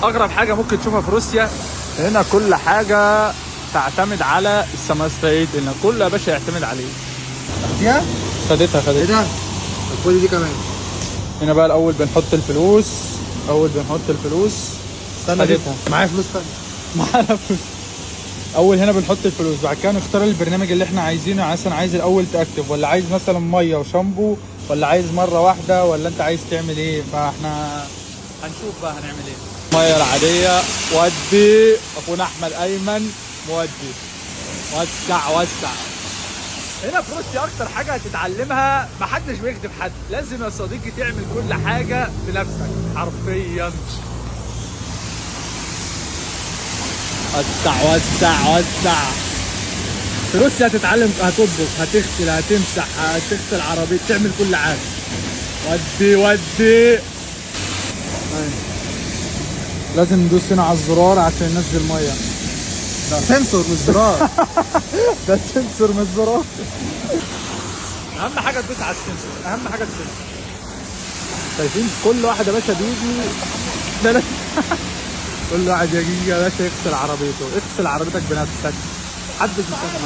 اغرب حاجة ممكن تشوفها في روسيا، هنا كل حاجة تعتمد على السماستايت، ان كله يا باشا يعتمد عليه. خدتيها؟ خدتها. ايه خدتها. ده؟ طب خدي دي كمان. هنا بقى الاول بنحط الفلوس، اول بنحط الفلوس. استنى دي. خدتها. معايا فلوس تانية. معانا فلوس. اول هنا بنحط الفلوس، بعد كده نختار البرنامج اللي احنا عايزينه. يعني مثلا عايز الاول تاكتف، ولا عايز مثلا مية وشامبو، ولا عايز مرة واحده، ولا انت عايز تعمل ايه؟ فاحنا هنشوف بقى هنعمل ايه. المية العاديه. ودي اخونا احمد ايمن مودي. وسع وسع. هنا في روسيا اكتر حاجة هتتعلمها، محدش بيخدم حد، لازم يا صديقي تعمل كل حاجة بنفسك حرفيا. وسع وسع وسع. في روسيا هتتعلم، هتطبخ، هتغسل، هتمسح، هتغسل عربية، تعمل كل حاجة. ودي ودي. لازم ندوس هنا على الزرار عشان ينزل ميه. ده sensor مش زرار. ده sensor مش زرار. اهم حاجة تدوس على ال sensor، اهم حاجة ال sensor. شايفين كل واحد يا باشا بيجي ده كل واحد يجي يا باشا يغسل عربيته. اغسل عربيتك بنفسك، محدش مش حاجة.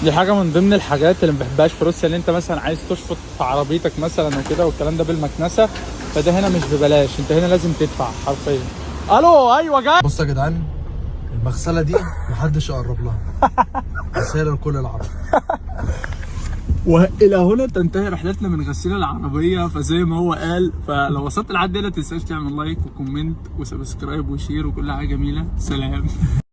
دي حاجة من ضمن الحاجات اللي ما بحبهاش في روسيا، اللي انت مثلا عايز تشفط في عربيتك مثلا وكده والكلام ده بالمكنسه، فده هنا مش ببلاش، انت هنا لازم تدفع حرفيا. الو ايوه جاي. بصوا يا جدعان، المغسلة دي محدش يقرب لها. رسالة لكل العرب. والى هنا تنتهي رحلتنا من غسيل العربيه. فزي ما هو قال، فلو وصلت لحد هنا تنساش تعمل like و comment و subscribe و share وكل حاجة جميله. سلام.